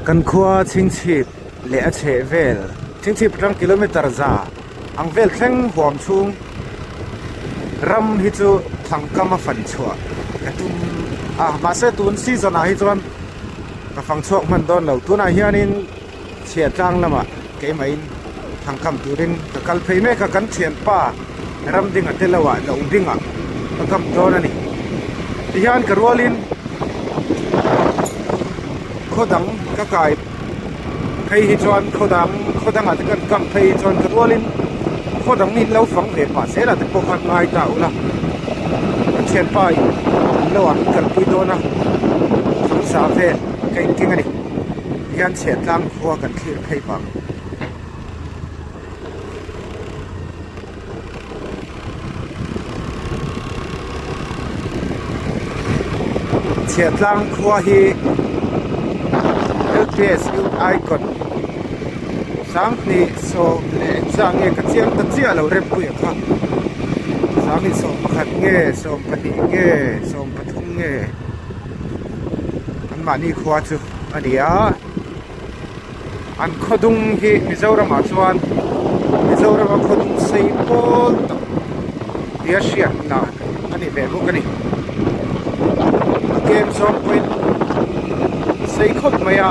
Kan khua chhingchhip leh a chheh vel chhingchhip atang kilometer za ang vel thleng huam chhung ram hi chu thangkam a fan chhuah ka tum a mahse tun season ah hi chuan ka fang chhuak hman dawn lo tunah hianin chhiah tlang lamah keimahin thangkam turin ka kal phei mek a kan thianpa Ramdinga te lo ah Lodinga ka kam dawn a ni. Tihian ka rualin khaw dang ka kai phei hi chuan khaw dang khaw dangah te kan kam phei hi chuan ka rualin khaw dang in lo fang ve pah zel ah te pawh khan ngai ta ula ka thianpa in lo ah min kalpui dawn a thangsa vel ka inkeng a ni. Tihian chhiahtlang khua kan thlir phei vang. Chhiahtlang khua hi LPS Youth Icon sanghnih sawm leh engzah nge ka chiang ta chiah lo Rempuia kha sanghnih 11 nge 12 nge 13 nge anmahni khua chu a ni a. An khawdung hi Mizoramah chuan Mizorama khawdung sei pawl tak tia hriat dan a ni ve bawk a ni. A kem zawng pawhin sei khawp mai a,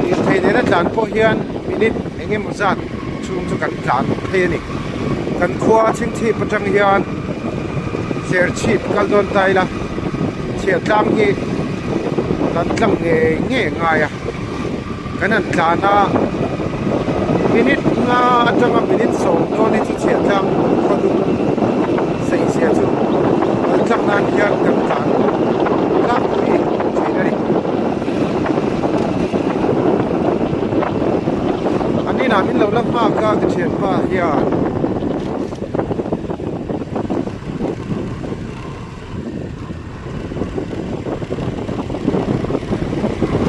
lirthei nena tlan pawh hian minute eng emaw zat chhung chu kan tlan phei a ni. Kan khua chhingchhip atang hian Serchhip kal dawn ta ila chhiahtlang hi kan tlang ngei ngei a ngai a kan han tlan a minute nga atanga minute sawm dawn hi chu chhiahtlang khaw dum sei zia chu kal tlang nan hian kan tlan tlangpui thin a ni. An inah min lo la nghak a ka thianpa hian.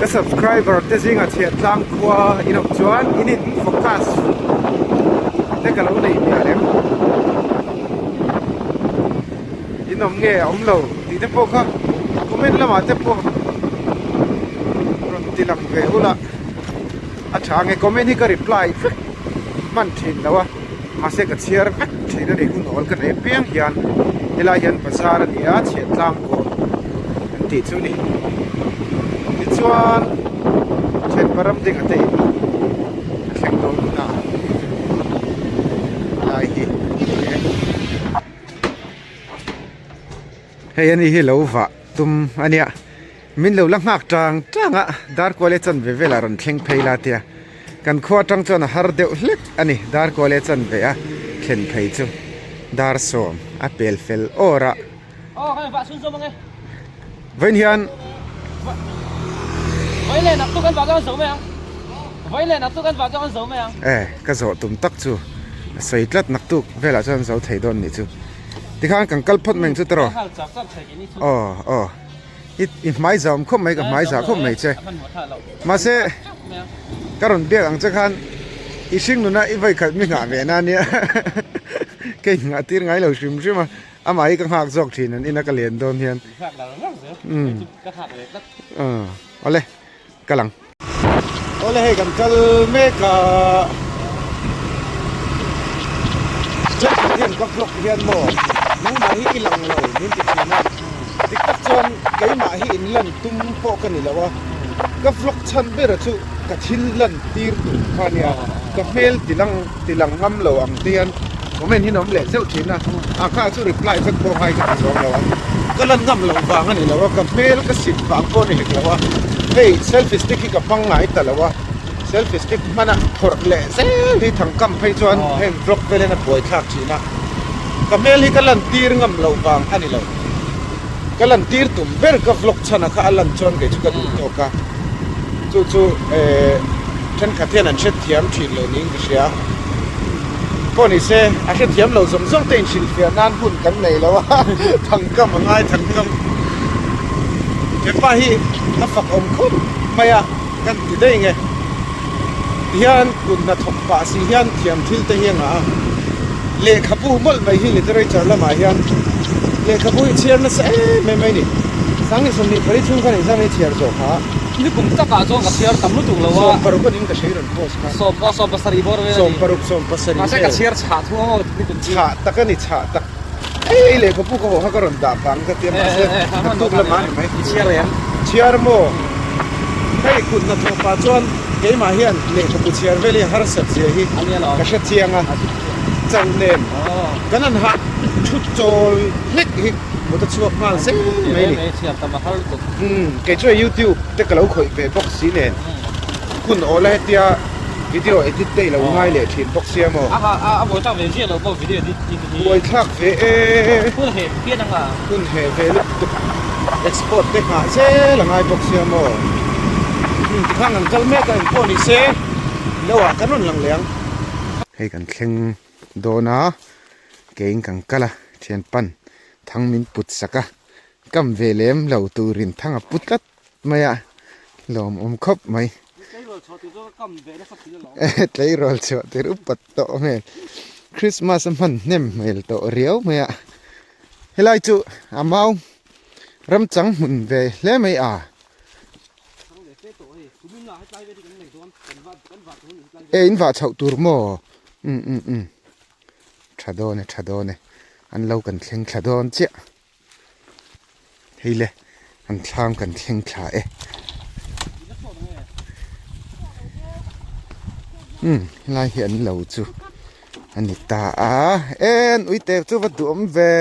Ka subscriber te zinga chhiat tlang khua in awm chuan in in focus te ka lo nei mial em in awm nge a awm lo tih te pawh kha comment lamah te pawh rawn ti lang ve ula a tha nge comment hi ka reply vek hman thin lo a. Mahse ka chhiar vek thin a ni hun awl ka nei apiang hian helai hian bazar a ni a chhiat tlang kawn an tih chu a ni tichuan thianpa ram ding a te in a thleng dawn ta lai hi hei a ni hi lo vah tum a nia. Min lo la nghak tang tang a, Darkuale chanve velah rawn thleng phei la tia. Kan khua atang chuan a har deuh hlek a ni, Darkuale chanve a thlen phei chu dar sawm a pel fel awr a. Vawiin hian. E, ka zawh tum tak chu a sawi tlat naktuk velah chuan zo thei dawn nih chu. Tikhan kan kal phawt mai ang chu tiraw? Aw, aw. I i hmai zah awm khawp mai ka hmai zah khawp mai che mahse ka rawn biak ang che khan i hring nuna i vawi khat mi nghah ve na ania ka in nghah tir ngai lo hrim hrim a amah hi ka nghak zawk thin an ina ka len dawn hian umm awle ka lang. Awle hei kan kal mek a thenkhat hian ka vlog hian maw nangmah hi i lang lo min ti thin a dik tak chuan keimah hi in lan tum pawh ka ni lo a ka vlog chhan ber chu ka thil lan tir tur kha a nia ka hmel ti lang ti lang ngam lo ang te hian comment hi an awm leh zeuh thin a a kha chu reply vek pawh ngai ka ti zawng lo a ka lan ngam loh vang a ni lo a ka hmel ka sit vang pawh a ni hek lo a hei selfie stick hi ka hmang ngai ta lo a selfie stick hmana phawrh leh zel hi thangkam phei chuan heng vlog vel hian a buai thlak thin a ka hmel hi ka lan tir ngam loh vang a ni lo ka lan tir tum ber ka vlog chhan a kha a lan chuan kei chu ka duh tawk a chu chu eh thenkhat hian an hrethiam thin lo niin ka hria. Pawh ni se, a hrethiam lo zawng zawng te inhrilhfiah nan hun kan nei lo a, thangkam a ngai thangkam. Hepa hi a fak awm khawp mai a, kan ti daih nge. Tihian kut hnathawk pah si hian thiam thil te hi a ngah a, lehkhabu mawlh mai hi literature lamah hian lehkhabu hi chhiar nasa em em mai ni. 2024 chhung khan exam hi chhiar zawh kha. Nikum takah chuan ka chhiar tam lutuk lo a. 60 a ning ka hrei rawn post kha. Sawm aw 17 bawr vel a ni. 60 17 Mahse ka chhiar chhah thung ang aw nikum chu. Chhah tak a ni chhah tak. Hei lehkhabu ka hawh kha ka rawn dah vang ka tia mahse naktuk lamah a ni mai. I chhiar em? Chhiar maw? Hei kut hnathawh pah chuan keimah hian lehkhabu chhiar vel hi harsat zia hi ka hre chiang a. Chauh nen kan han hah thu chawl hlek hi mut a chhuak nghal zel mai a ni. Umm kei chuan youtube te ka lo khawih ve bawk si nen hun awl a hetia video edit te i lo ngai leh thin bawk sia maw? Buaithlak ve e. Hun heh ve lutuk export te nghah zel a ngai bawk sia maw? Umm tikhan kan kal mek a engpawh ni se lo ah kan rawn lang leh ang. Hei kan thleng dawn a keiin kan kal a thianpan thang min put sak a kam ve lem lo turin thang a pu tlat mai a lawmawm khawp mai tleirawl chhuah tir upat tawh hmel Christmas a hman hnem hmel tawh riau mai a helai chu a mau ramchang hmun ve hle mai a. E in vah chhoh tur maw umm umm umm tha dawn e tha dawn e an lo kan thleng thla dawn chiah hei le an thlam kan thleng thla e umm helai hi an lo chu a ni ta a e an uite chu va duhawm ve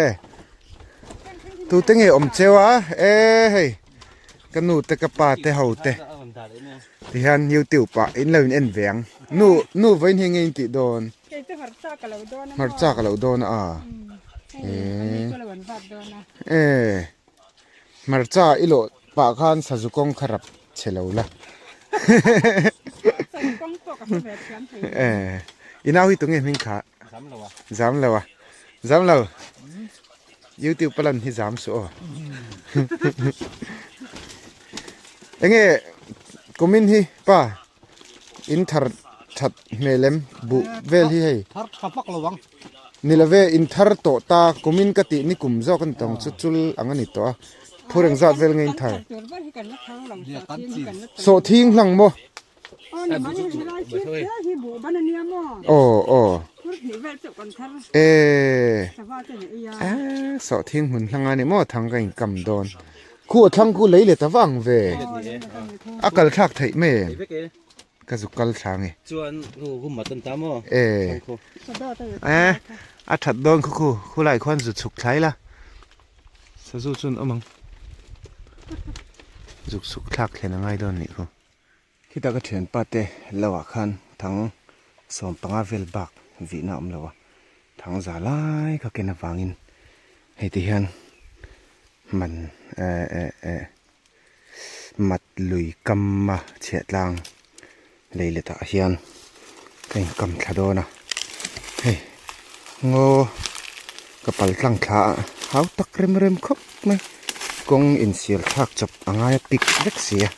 tute nge awm cheu a e hei. Ka nu te ka pa te ho te tihian youtube ah in lo in en ve ang nu nu vawiin hi nge in tih dawn hmarcha ka lo dawn a e hmarcha i lawh pah khan sazu kawng kha rap che lo la e i nau hi tunge hming kha zam lo a zam lo. Youtube a lan hi zam suh aw. Enge kumin hi pa in thar that hmel em buh vel hi hei. Thar tha vak lo ang. Ni love in thar tawh ta kumin ka tih ni kum zawk a ni tawng chu chul ang a ni tawh a. Phur engzat vel nge in thar. Sawhthing hlang maw. Aw aw e sawhthing hmun hlang a ni maw thang ka inkam dawn khu a thlang khu lei let a vang ve a kal thlak theih mai em ka zuk kal thla nge e e a that dawn khu khu khulai khuan zu chhuk thlai la. Sazu chuan awm ang. Zuk suk thlak thlen a ngai dawn nih khu. Khitah ka thianpa te lo ah khan thang 15 vel bak vihna a awm lo a, thang za lai kha ken avangin hei ti hian man eh eh eh mat lui kam a chhiah tlang lei let ah hian ka inkam thla dawn a hei ngaw ka pal tlang thla a hau tak rem rem khawp mai kawng insial thlak chawp a ngai a pik vek si a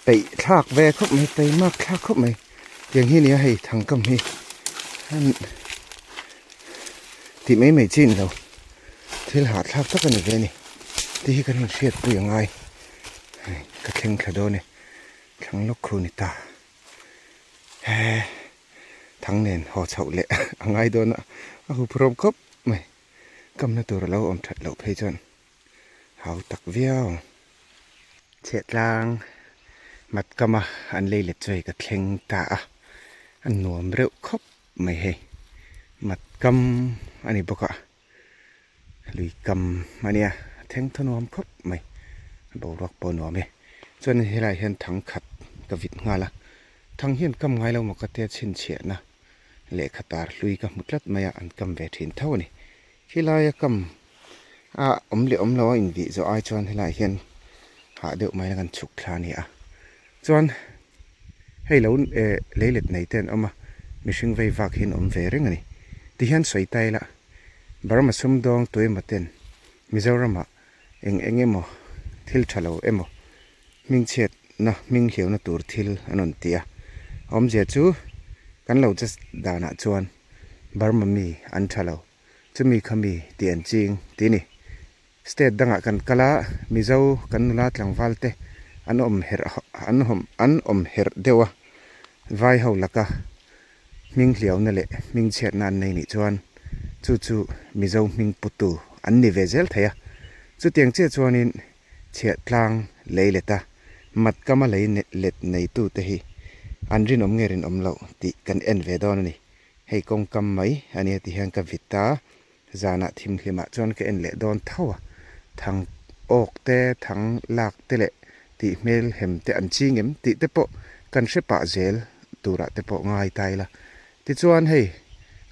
peih thlak ve khawp mai taimak thlak khawp mai tiang hi a ni a hei thangkam hi tih mai mai chi a ni lo. Thil hahthlak tak a ni ve a ni. Tih hi kan inhriatpui a ngai. Hei ka thleng thla dawn e. Thlang lawk khu ni ta. He thang nen haw chhoh leh a ngai dawn a, a huphurhawm khawp mai. Kamna tur a lo awm that loh phei chuan hau tak viau ang. Chhiahtlang mat kama an lei let chu hei ka thleng ta a, a nuam reuh khawp mai hei. Mat kam a ni bawk a. Lui kam a nia a thleng thaw nuam khawp mai a boruak pawh a nuam e chuan helaiah hian thang khat ka vit nghal a thang hian kam ngai lo maw ka tia chhinchhiahna lehkha tar hlui ka hmu tlat mai a an kam ve thin tho a ni khilai a kam a awm leh awm lo a invih zawh ai chuan helaiah hian hah deuh mai la kan chhuk thla a ni a chuan hei lo eh leilet nei te an awm a mihring vei vak hi an awm ve reng a ni tihian sawi ta ila. Burma sumdawng tuemaw ten Mizoramah eng eng emaw thil tha lo emaw hmingchhiatna hming hliauna tur thil an rawn ti a. A awmzia chu kan lo just danah chuan Burma mi an tha lo, chumi kha mi tih an ching tih a ni. State dangah kan kal a, Mizo kan nula tlangval te An awm herh an awm an awm herh deuh a, vai ho laka hming hliauna leh hming chhiatna an nei nih chuan chu chu Mizo hming putu an ni ve zel thei a. Chutiang chiah chuanin chhiahtlang lei let a, matkama lei let neitute hi an rinawm nge rinawm loh tih kan en ve dawn a ni. Hei kawngkam mai a nia ti hian ka vit a. Zanah thimhlimah chuan ka en leh dawn tho a, thang awk te, thang lak te leh tih hmel hem te an ching em tih te pawh kan hre pah zel turah te pawh ngai ta ila. Tichuan hei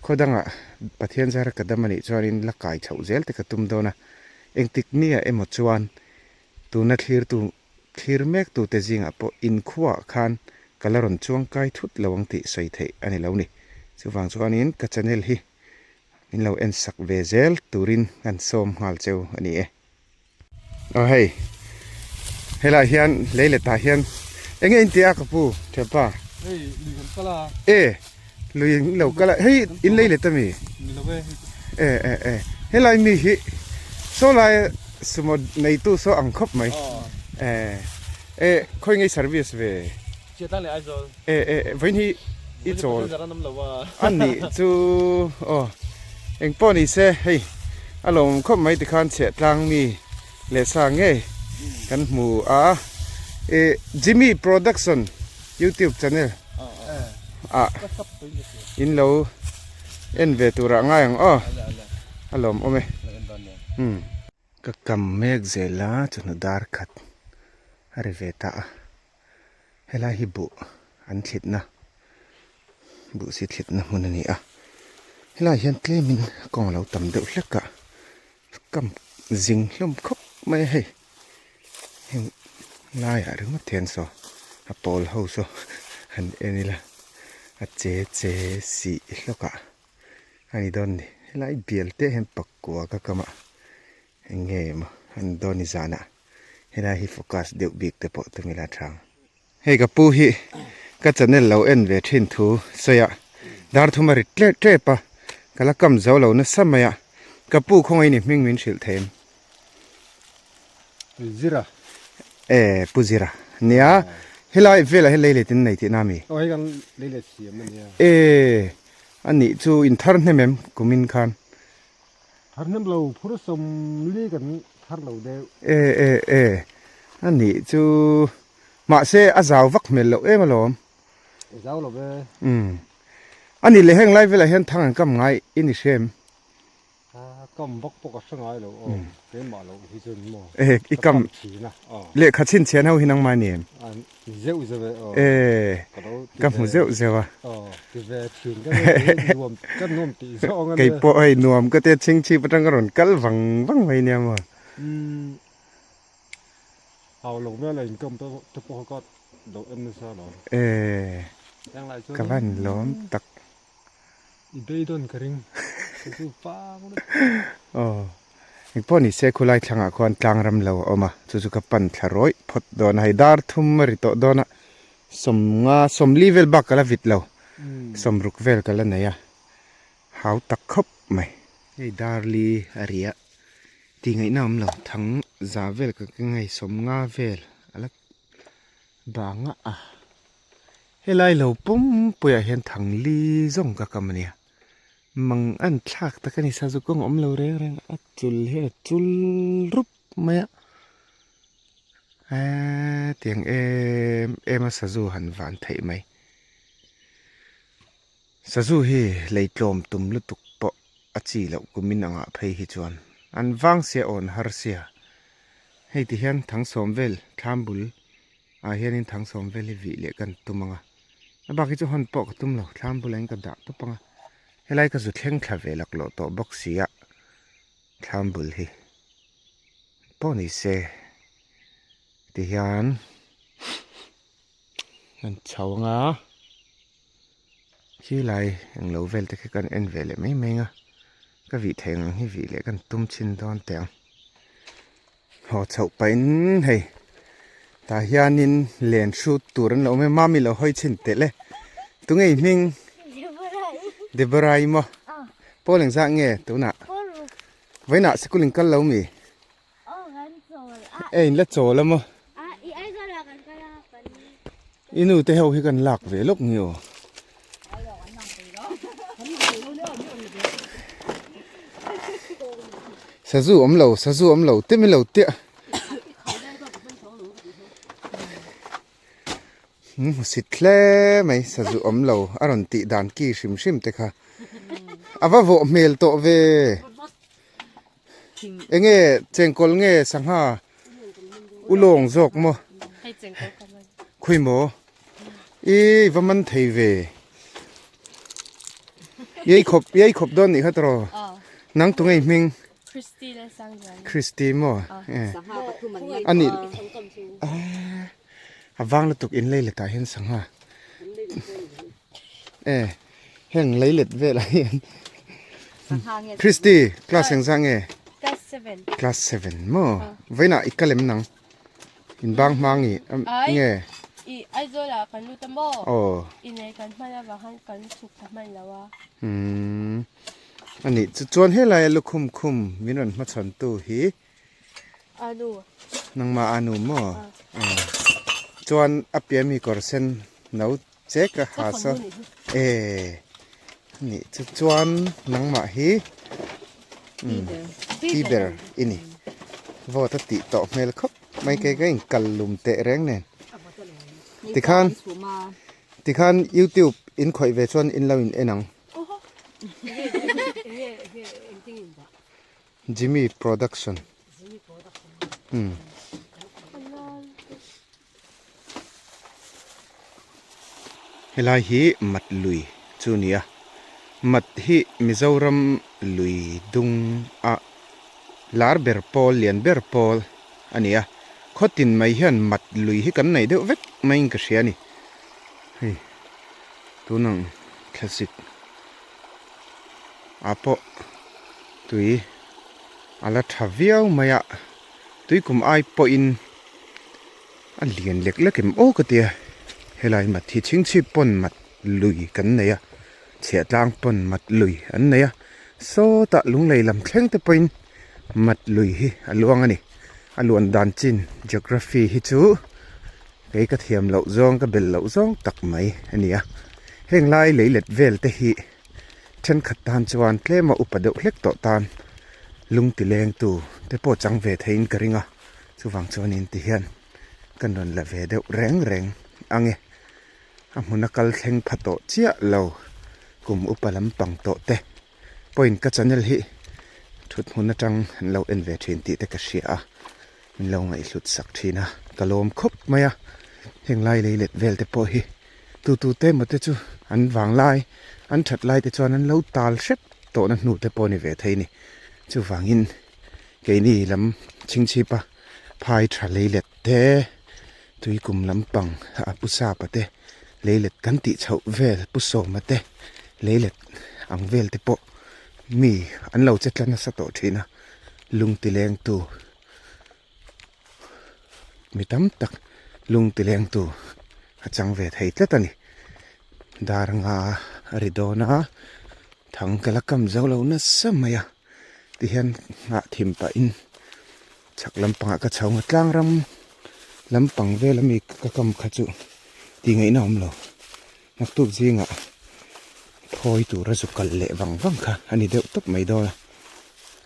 khaw dangah Pathian zara ka dam anih chuanin la kai chhoh zel te ka tum dawn a, engtik nia emaw chuan tuna thlirtu thlir mek tute zingah pawh inkhuaah khan ka la rawn chuang kai thut lo ang tih sawi theih a ni lo ni. Chuvang chuanin ka channel hi Min lo en sak ve zel turin kan sawm nghal cheu a ni e. Aw hei, helai hian lei let ah hian eng nge in tia ka pu thianpa? Hei lui kan kal a. E, lui in lo kal a, hei in lei let ami? Ni lo e. E e e, helai mi hi saw lai sumo neitu saw ang khawp mai. E, e khawi ngei service ve? Chiatlang leh Aizawl. E e vawiin hi i chawl a nih chu aw eng pawh ni se hei a lawmawm khawp mai tikhan chhiah tlang mi leh sa ngei kan hmu a e Jimmy production youtube channel ah in lo en ve turah ngai ang aw a lawmawm e umm. Ka kam mek zel a chawhnu dar khat a ri ve ta a. Helai hi buh an thlitna buh si thlitna hmun a ni a helaiah hian tlemin kawng a lo tam deuh hlek a kam zing hlawm khawp mai a hei heng laiah ringawt hian saw a pawl ho saw han en ila a che che sih hlawk ah a ni dawn a ni helai bial te hian pakua ka kam a eng nge maw an dawn ni zanah. Helai hi focus deuh bik te pawh tum ila tha ang. Hei ka pu hi ka channel lo en ve thin thu sawi a, dar thum a rit tlep tlep a, ka la kam zo lo nasa mai a, ka pu khawngaih ni hming min hrilh thei em? Zira. E pu Zira. Nia, helai velah hian leilet in nei tihna ami? Aw hei kan leilet siam a nia. E, anih chu in thar hnem em kumin khan? Thar hnem lo phur sawmli kan thar lo deuh. E e e a nih chu mahse a zau vak hmel loh em alawm. A zau lo ve. Umm a nih leh heng lai velah hian thang an kam ngai i ni hrem. A kam vak pawh ka hre ngai lo aw keimah loh hi chuan maw. E i kam thin a aw. Lehkha chhinchhian ho hi nangmah ni em? Zeuh zeuh e aw. E ka hmu zeuh zeuh a. Aw ti ve thin ka ni nuam ka nuam tih zawng a nia. Kei pawh hei nuam ka tia chhingchhip atang ka rawn kal vang vang mai nia maw. Umm hau lo vel a inkawm te pawh kha ka lo en nasa lo. E ka van lawm tak. I beidawn ka ring chu chu pang lutuk. Aw engpawh ni se khulai thlangah khuan tlang ram lo a awm a chu chu ka pan thla rawih phawt dawn a hei dar thum a ri tawh dawn a sawmnga sawmli vel bak ka la vit lo sawmruk vel ka la nei a hau tak khawp mai. Hei darli a ri a tih ngaihna awm lo thang za vel ka keng a hei sawmnga vel a la bang a. Helai lo pumpuiah hian thang li zawng ka kam a nia mang an thlak tak a ni sa chu kawng awm lo reng reng a chul hian a chul rup mai a eee tiang em em a sazu han van theih mai sazu hi lei tlawm tum lutuk pawh a chi loh kumin angah phei hi chuan an vang sia awn har sia hei ti hian thang sawm vel thlam bul. ah hianin thang sawm vel hi vih leh kan tum ang a a bak hi chu hawn pawh ka tum lo thlam bulah in ka dah tawp ang a helai ka zu thleng thla ve laklawh tawh bawk si a thlam bul hi pawh ni se tihian kan chho ang a khilai englo vel te khi kan en ve leh mai mai ang a ka vih theih ang hi vih leh kan tum chhin dawn teh ang. Haw chhoh pahin hei tah hianin len hrut tur an lo awm e mami lo hawi chhin telh e tunge i hming Deborah i maw pawl engzah nge tunah vawiinah sikul in kal lo mi e in la chawl a maw. I nu te ho hi kan lak ve lawk nge aw. Sazu awm lo, sazu awm lo te min lo tia. Min hmusit hle mai sazu awm lo a rawn tih dan ki hrim hrim te kha. A va vawh hmel tawh ve. Enge chengkawl nge sangha ulawng zawk maw? Khawi maw? I va man thei ve. Yei khawp yei khawp dawn nih kha tawh. Nang tu ngei hming? Christy maw? Ani a vang lutuk in lei letah hian sangha e heng lei let velah hian Christy class engzah nge? Class 7. Class 7 maw? Vawiinah i kal em nang? In bang hma nge nge? I Aizawl ah kan lut a maw? Aw. Inei kan hman avang khan kan chhuk ta hman lo a. Umm. Ani chu chuan helai a lukhum khum min rawn hmachhawn tu hi. Anu. Nangmah anu maw? Aw. Chuan a piah mi kawr sen no che ka ha saw. E. Ani chu chuan nangmah hi. Pi ber i ni. Vote a tih tawh hmel khawp mai kei ka inkal lum teh reng nen. Tikhan tikhan youtube in khawih ve chuan in lo in en ang. Jimmy production. Umm. Helai hi mat lui chu a ni a, mat hi Mizoram lui dung a lar ber pawl lian ber pawl a ni a, khawtin mai hian mat lui hi kan nei deuh vek maiin ka hria a ni, hei tunang thlasik ah pawh tui a la tha viau mai a. Tuikum ai pawhin a lian lek lek em aw ka tia, helai mat hi chhingchhip pawn mat lui kan nei a, chhiahtlang pawn mat lui an nei a, sawtah lunglei lam thleng te pawhin mat lui hi a luang a ni, a luan dan chin geography hi chu kei ka thiam loh zawng ka bel loh zawng tak mai a ni a, heng lai leilet vel te hi. Thenkhat tan chuan tlema upa deuh hlek tawh tan lung ti lengtu te pawh chang ve theiin ka ring a, chuvang chuanin ti hian kan rawn la ve deuh reng reng ang e. A hmuna kal thleng pha tawh chiah lo kum upa lampang tawh te pawhin ka channel hi thut hmun atang an lo en ve thin tih te ka hria a, min lo ngaihhlut sak thin a, ka lawm khawp mai a, heng lai lei let vel te pawh hi. Tu tu te emaw te chu an vang lai, an that lai te chuan an lo tal hrep tawhna hnu te pawh a ni ve thei a ni. Chuvangin keini lam chhingchhipa phai tha leilet te, tuikum lampang a pu sapa te leilet kan tih chhoh vel pu sawma te leilet ang vel te pawh mi an lo che tla nasa tawh thin a, lung ti lengtu. Mi tam tak lung ti leng tu a chang ve thei tlat a ni. Dar nga a ri dawn a, thang ka la kam zo lo nasa mai a tihian nghah thim pahin chhak lampangah ka chho ang a, tlang ram lampang vel ami ka kam kha chu tih ngaihna a awm lo. Naktuk zingah phawi tura zu kal leh vang vang kha a ni deuh tawp mai dawn a,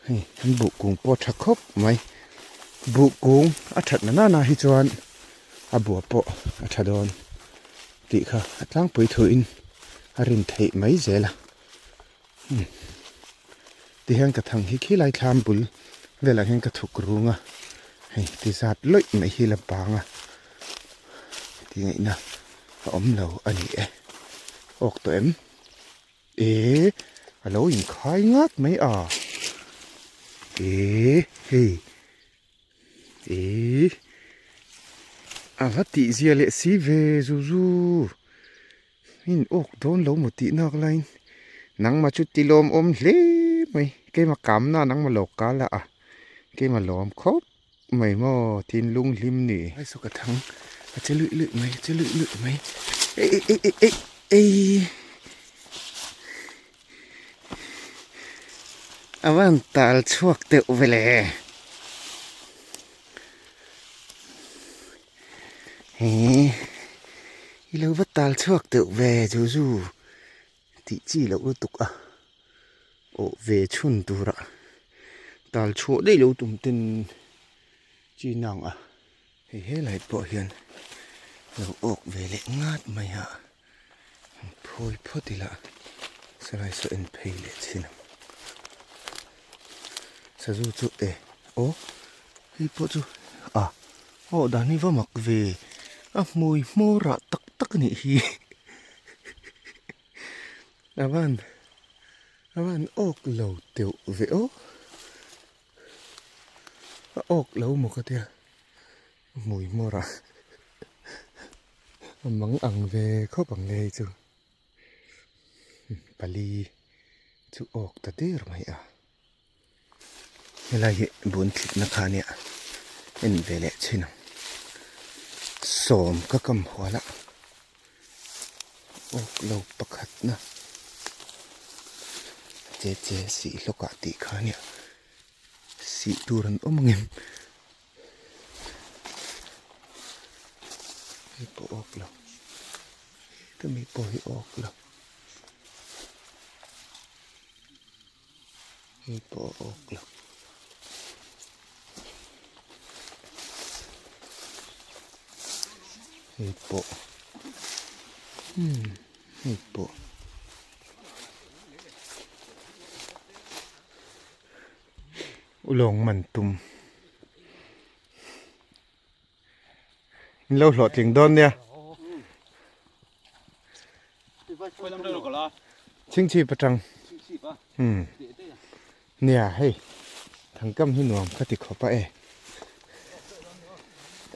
hei an buh kung pawh a tha khawp mai, buh kung a that na nana hi chuan a bua pawh a tha dawn tih kha a tlangpui thuin a rin theih mai zel a, umm tihian ka thang hi khilai thlam bul velah hian ka thuk rung a, hei ti zat lawih mai hi la bang a. Ti ngaihna a awm lo a ni e. Awk tawh em? E, a lo inkhai ngat mai a. E, hei. E, a va tih zia leh si ve zu zu. In awk dawn lo maw tih nak laiin nangmah chu ti lawmawm hle mai. Keimah kamna nangmah lo kal a, keimah lawm khawp. Mai maw thinlung hlim ni. Ai saw ka thang a che luih luih mai a che luih luih mai ei ei ei ei ei a van tal chhuak deuh vele he. I lo va tal chhuak deuh ve Zuzu tih chi loh lutuk a awh ve chhun tura tal chhuah daih lo tum ten chi nang a. Hei helai pawh hian lo awk ve leh ngat mai a, an phawi phawt ila saw lai saw en phei leh chin ang. Sazu chu e aw hei pawh chu a aw dan hi va mak ve a hmui hmawr ah tak tak a nih hi a van a van awk lo teuh ve aw. A awk lo maw ka tia a hmui hmawr a a mang ang ve khawp ang le hei chu pali chu awk ta der mai a helai hi bun thlit na kha ania en ve leh chhin ang sawm ka kam hual a awk lo pakhat na che che sih hlawk ah tih kha ania sih tur an awm ang em hei pawh awk lo ka mi pawh hi awk lo hei pawh awk lo. Hei pawh umm hei pawh ulawng man tum in lo hlawhtling dawn nia chingchhip atang umm nia hei thangkam hi nuam ka ti khawp a e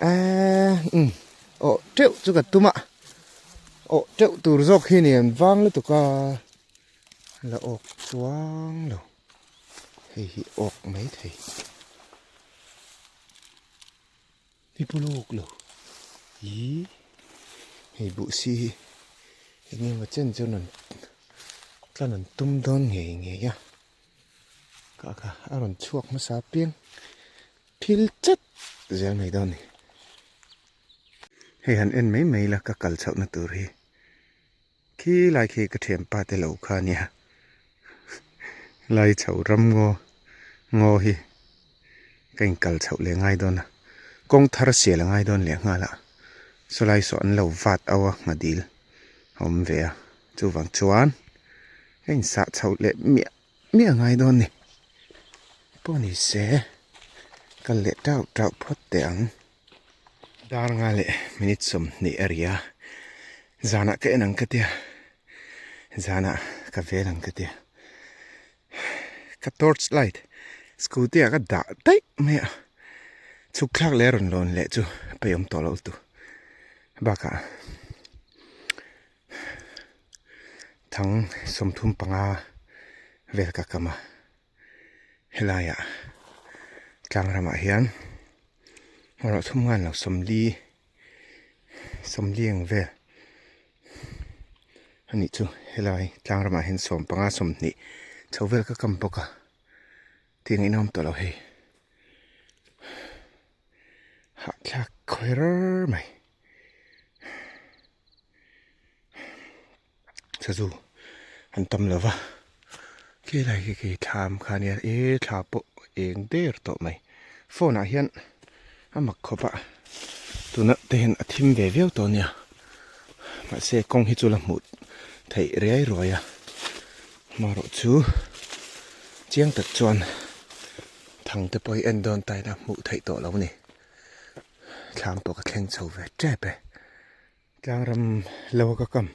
eee umm awh teuh chu ka tum a awh teuh tur zawk hi ni an vang lutuk a la awk chuang lo hei hi awk mai thei. Ni pu lawk lo ih hei buh si hi eng emaw chen chu rawn tlan an tum dawn ngei ngei a kha kha a rawn chhuak hmasa piang thil chat zel mai dawn a ni hei han en mai mai la ka kal chhoh na tur hi khi lai khi ka thianpa te lo kha a nia lai chho ram ngaw ngaw hi ka inkal chhoh leh ngai dawn a kawng thar sial a ngai dawn leh nghal a saw lai saw an lo vat au a nghadil a awm ve a chuvang chuan ka insah chhoh leh miah miah ngai dawn a ni pawh ni se kal leh tauh tauh phawt teh ang. Dar nga leh minute 20 a ri a, zanah ka en ang ka tia, zanah ka vel ang ka tia, ka torch light scooty ah ka dah daih mai a, chhuk thlak leh a rawn lawn leh chu peiawm tawh loh tu bakah thang 35 vel ka kam a. Helaiah tlang ramah hian rawh thum ngan lo 40 40 ang vel a nih chu helai tlang ramah hian 15 20 chho vel ka kam bawk a tih ngaihna awm tawh lo hei hahthlak kher mai. Sazu an tam lo va, khi lai khi khi thlam kha nia e thla pawh eng der tawh mai phone ah hian a mak khawp a tuna te hian a thim ve viau tawh ania mahse kawng hi chu la hmuh theih riai ruai a marawh chu chiang tak chuan thang te pawh hi en dawn ta ila hmuh theih tawh lo a ni thlam pawh ka thleng chho ve tep e. Tlangram lo ka kam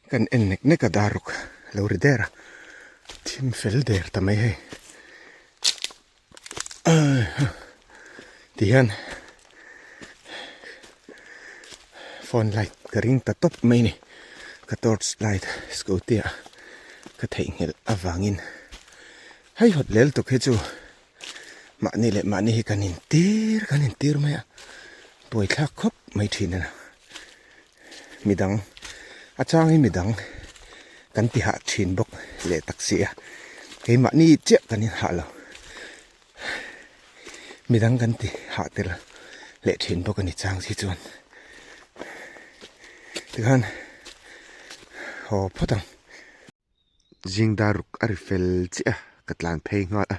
kan en nek nek a daruk lo ri der a thim fel der ta mai hei tihian phone light ka ring ta tawp mai ni ka torch light scooty ah ka theihnghilh avangin hei hawt lel tuk hi chu Mahni leh mahni hi kan intir kan intir mai a, buaithlak khawp mai thin a ni. Midang a changin midang kan ti hah thin bawk leh tak si a, keimahni chiah kan inhah lo. Midang kan ti hah tel leh thin bawk a ni chang si chuan. Tikhan haw phawt ang. Zing dar ruk a ri fel chiah a, ka tlan phei nghal a.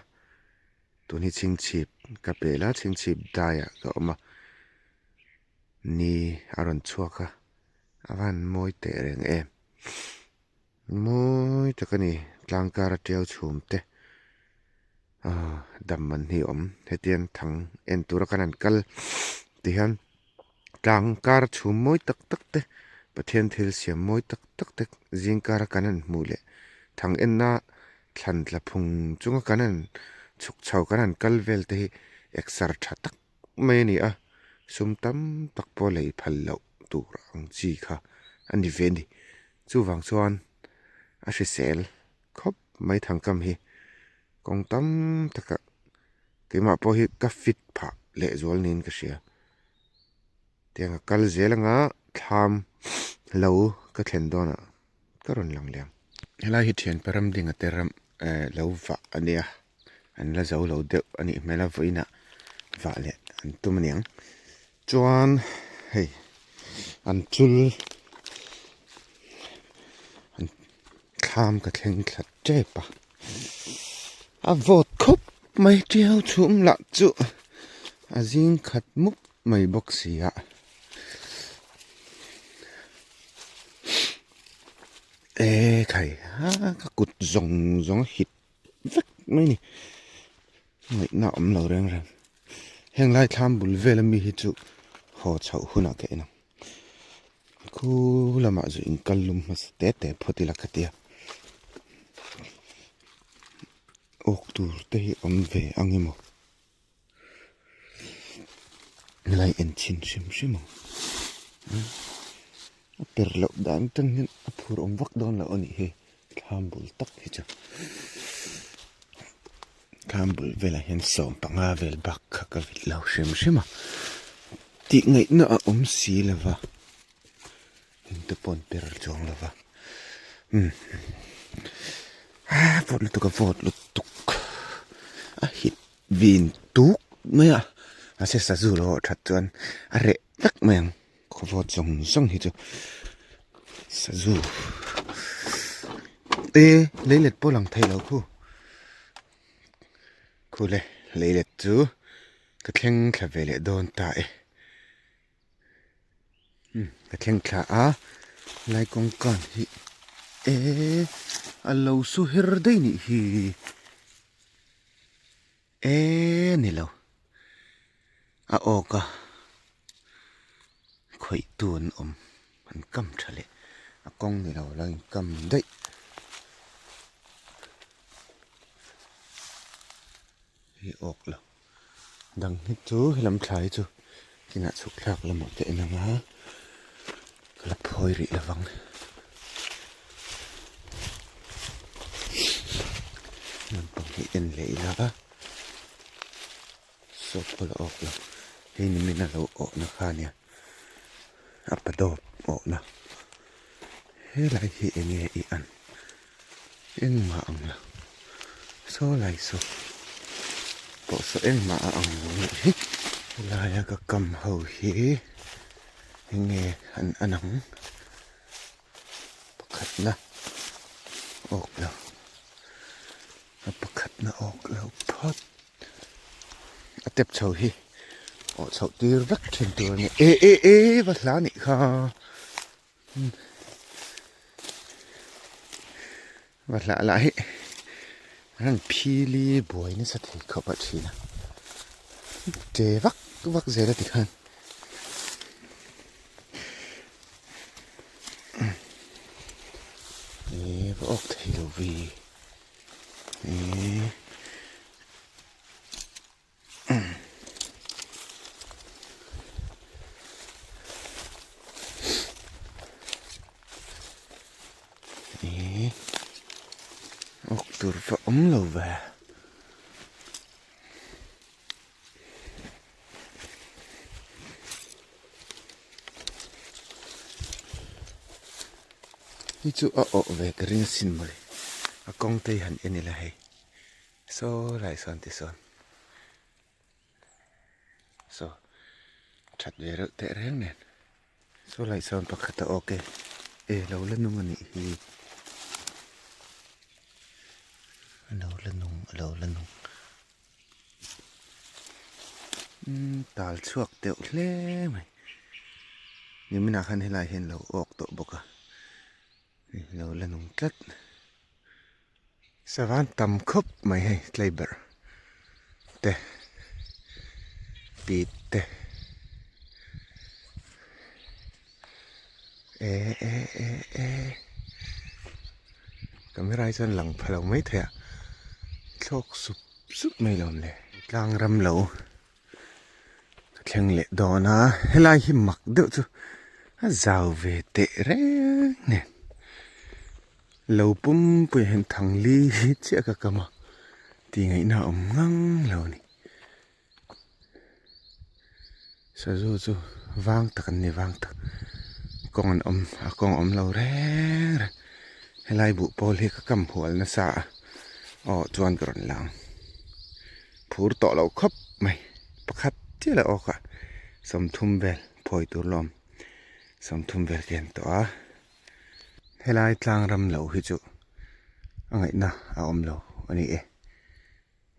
Tun hi chhingchhip ka pel a, chhingchhip daiah ka awm a. Ni a rawn chhuak a, a van mawi teh reng em. Mawi tak a ni, tlang kar a tiau chhum te ah dam man hi a awm. Hetiang thang en tura kan han kal ti hian tlang kar chhum mawi tak tak te Pathian thil siam mawi tak tak te zing kara kan han hmuh leh thang enna thlan tla phung chunga kan han chhuk chho kan han kal vel te hi exer tha tak mai a ni a, sum tam tak pawh lei phal loh tur ang chi kha a ni ve a ni. Chuvang chuan a hrisel khawp mai thangkam hi kawng tam takah keimah pawh hi ka fit phah leh zual niin ka hria. Tiang a kal zel anga thlam lo ka thlen dawnah ka rawn lang leh ang. Helai hi thianpa ram dinga te ram eh lo vah a nia an la zo lo deuh a nih hmel a vawiinah vah leh an tum a niang chuan hei an chul an thlam ka thleng thla tep a a vawt khawp mai tiau chhum lah chu a zing khat mup mai bawk si a. E khai ha ka kut zawng zawng a hit vek mai ni ngaihna a awm lo reng reng heng lai thlam bul vel ami hi chu haw chhoh hunah ka en ang khu lamah chu in kal lum hmasa te te phawt ila ka tia awk tur te hi awm ve ang emaw. Helai en chhin hrim hrim ang a per loh dan atang hian a phur awm vak dawn loh a nih hi thlam bul tak hi chu thlam bul velah hian sawm panga vel bak kha ka vit lo hrim hrim a tih ngaihna a awm si lo va engte pawh an per chuang lo va umm a vawt lutuk a vawt lutuk a hit. Vin tuk mai a, mahse sazu lo that chuan a reh vek mai ang khawvawt zawng zawng hi chu sazu e leilet pawh lang thei lo khu khu le leilet chu ka thleng thla ve leh dawn ta e umm ka thleng thla a lai kawngka hi e a lo su her daih nih hi. E ni lo, a awk a khawih tu an awm, an kam tha leh a kawng ni lo lo in kam daih. Hi awk lo, dang hi chu helam thla hi chu kinah chhuk thlak lamah te en ang a, ka la phawi rih lovang. Lampang hi en leh ila a sawp pawh la awk lo hei ni min a lo awh na kha ania a pa dawp awh na helai hi eng nge i an engmah ang lo saw lai saw pawh saw engmah a ang lo nih hi helaia ka kam ho hi eng nge an an ang. Pakhatna awk lo a pakhatna awk lo phawt a tep chho hi awh chhoh tir vek thin tur a ni e e e va hla nih kha va hlah lah hi an han phili buai nasa thei khawp a thin a che vak vak zel a tikhan. Eee va awk thei lo ve eee eee awk tur va awm lo ve. Hi chu a awh ve ka ring asin mawle a kawng te hi han en ila hei saw lai sawn ti sawn saw that ve reuh teh reng nen. Saw lai sawn pakhat a awk e, e lo la nung a nih hi. A lo la nung a lo la nung. Umm tal chhuak deuh hle mai. Niminah khan helai hian lo awk tawh bawk a. Lo la nung tlat. Savan tam khawp mai hei tlaiberh te pit te eh eh eh eh camera hi chuan lang pha lo mai thei a thlawk sup sup mai lo le tlang ram lo ka thleng leh dawn a helai hi mak deuh chu a zau ve teh reng nen. Lo pumpuiah hian thangli hi chiah ka kam a, tih ngaihna a awm ngang lo a ni. Sazu chu vang tak an ni vang tak kawng an awm a kawng a awm lo reng reng helai buh pawl hi ka kam hual nasa a aw chuan ka rawn lang phur tawh lo khawp mai pakhat chiah la awk a 30 vel phawi tur la awm 30 vel ka en tawh a. Helai tlang ram lo hi chu a ngaihna a awm lo a ni e.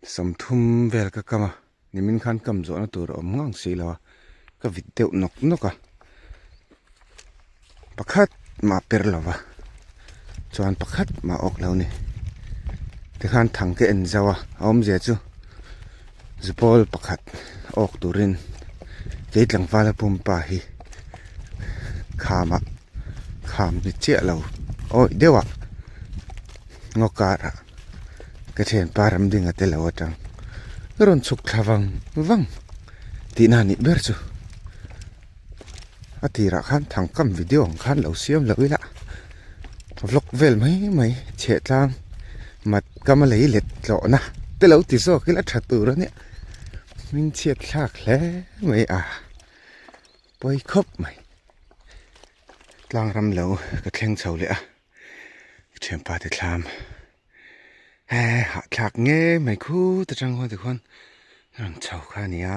30 vel ka kam a, nimin khan kam zawhna tur a awm ngang si lo a, ka vit deuh nawk nawk a. Pakhat mah per lo va, chuan pakhat mah awk lo ni. Tikhan thang ka en zauh a, a awmzia chu zupawl pakhat awk turin kei tlangvala pumpa hi khamah. Kham ni chiah lo awih deuh a ngaw karah ka thianpa ram ding a tel lo atang ka rawn chhuk thla vang vang tih na nih ber chu a tirah khan thangkam video ang khan lo siam loh ila vlog vel mai mai chheh tlang mat kam a lei let tlawh na te lo ti zawk ila tha tur a nia hming chhiat thlak hle mai a. Pawi khawp mai. Tlang ram lo ka thleng chho leh a, ka thianpa te thlam he hahthlak nge mai khut atang khawn tikhuan a rawn chho kha a ni a,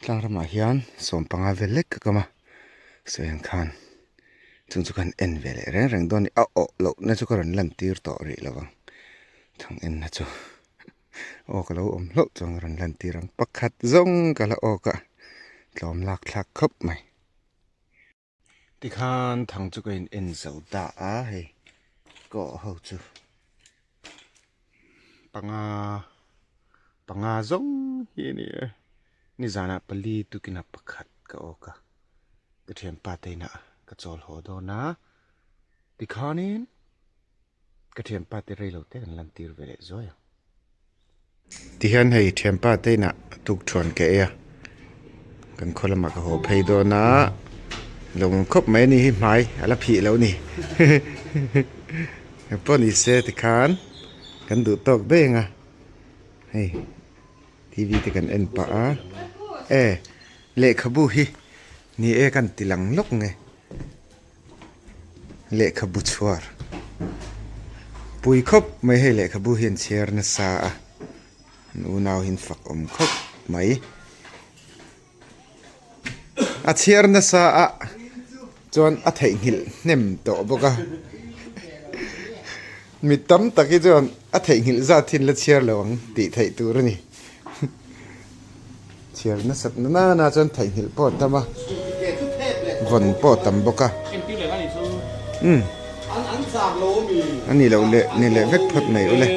tlang ramah hian 15 vel lek ka kam a, sawiang khan chung chu khan en ve leh reng reng dawn a ni, a awh loh na chu ka rawn lan tir tawh rih lo ang, thang en na chu. Aw ka lo awm hlauh chuan ka rawn lantir ang pakhat zawng ka la awk a tlawm lak thlak khawp mai. Tikhan thang chu ka in en zo ta a hei kaw ho chu panga panga zawng hi a ni e nizanah pali tukinah pakhat ka awk a ka thianpa te inah ka chawl haw dawn a tikhanin. Ka thianpa te reilo te kan lan tir ve leh zuai ang. Tihian hei thianpa te inah tuk thuan ka ei a, kan khaw lamah ka haw phei dawn a, lawng khawp mai a ni hi hmai a la phih lo ni engpawh ni se tikhan kan duh tawk daih ang a hei T V te kan en pah a e lehkhabu hi ni e kan ti lang lawk nge. Lehkhabu chhuar pui khawp mai hei lehkhabu hi an chhiar nasa a an unau hi an fak awm khawp mai a chhiar nasa a chuan a theihnghilh hnem tawh bawk a mi tam tak hi chuan a theihnghilh zat hi an la chhiar lo ang tih theih tur a ni. Chhiar nasat na nana chuan theihnghilh pawh a tam a, vawn pawh a tam bawk a. Umm. A nih loh leh ni leh vek phawt mai ule.